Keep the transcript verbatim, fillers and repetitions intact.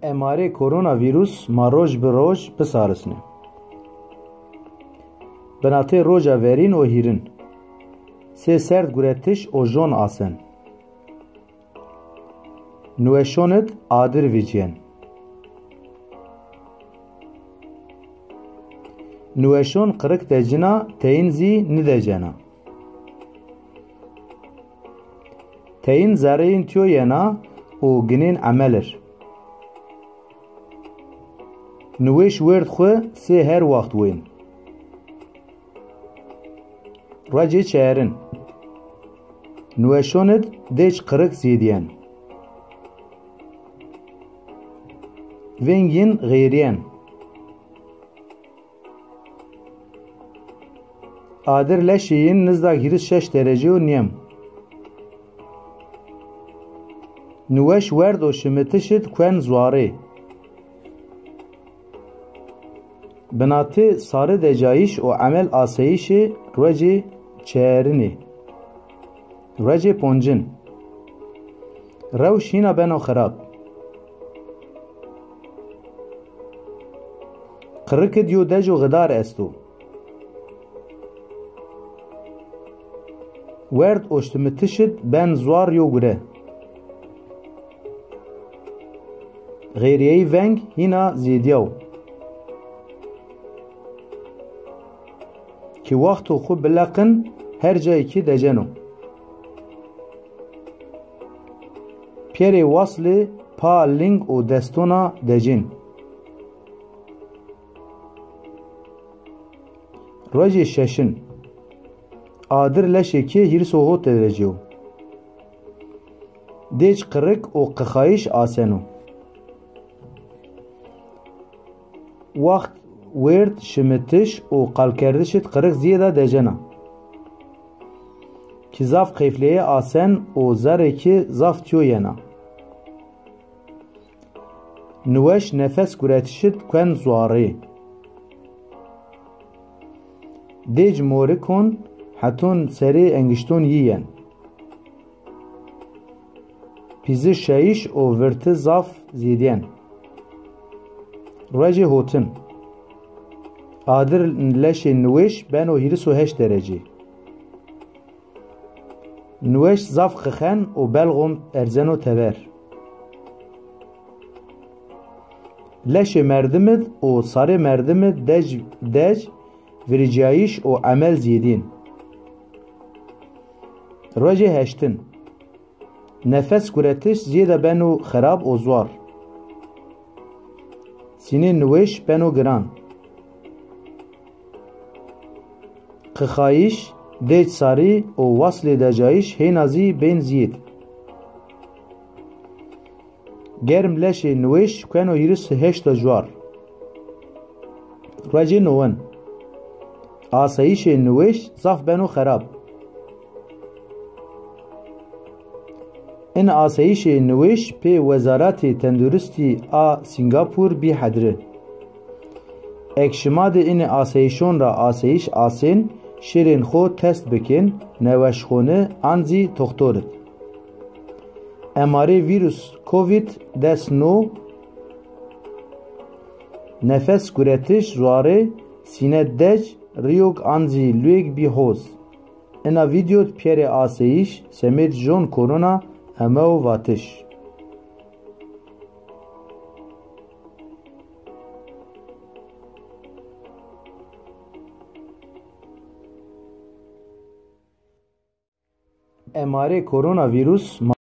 Emarê koronavîrus ma roj bi roj bisarisnê. Binatê roja verîn û hîrin. Sê serd guretiş û jon asen. Nuweşon id adir vîcîyen. Nuweşon qirik decina, teyin zî nidecena. Teyin zereyên tiyo yena û ginên emel ir. Nuweş werd xwu sê her waxt wên. Ruecê çeerin. Nuweşon id dêc qirik zîdîyen. Veng yin xêrîyen. Adir leşê yin nizda hîris şeş derecê û nîyem. Nuweş werd û şimitiş id kuen zuarê. Binatê sari decayîş û emel aseyîşê ruecê çeerinê. Ruecê poncin. Rewş hîna beno xirab. Qirik id yo dec û xidar esto. Werd û şimitiş id ben zuar yo gure. Xêrîyeyî veng hîna zêdîyaw. Ki wexto xwu bileqin her cayê ki deceno. Pîyerê waslê pa ling û destona decên. Rojê şeşin. Adir leşê ki hîris û hot derecê yo. Dêc qirik û qixayîş aseno. Waxt werd şimitiş û qalkerdiş id qirik zîyeda decena. Ki zaf qeyfleyê asen û zerrê ki zaf tiyo yena. Nuweş nefes guretiş id kuen zuarê. Dêc morikon heton serê engişton yî yen. Pîzişayîş û virti zaf zêdîyen. Ruecê hotin. Adir leşê nuweş beno hîris û heşt derecê. Nuweş zaf qixen û belxon erzeno tever. Leşê merdim id û sarê merdim id dec, dec virîcîyayîş û emel zîyedîn. Rojê heştin. Nefes guretiş zîyeda beno xirab û zuar. Sînê nuweş beno giran. Qixayîş, dêc sarî û waslê decayîş hêna zî bên zîyid. Germ leşê nuweş kueno hîris heşta cuar. Ruecê nowin. Asayîşê nuweş zaf beno xerab. In asayîşê nuweş pê Wezaretê Tenduristî a Sîngapur bî hedri. Eg şima di inê asayîşon ra asayîş asên, şêrên xo test bikên, neweşxoni an zî toxtor id. Emarê vîrus Covid des no, nefes guretiş zuarê, sîne dec, rîyog an zî luyêg bî hoz. Ina vîdyo di pîyerê aseyîş, semêd jon korona, emewo vatiş. Emarê koronavîrus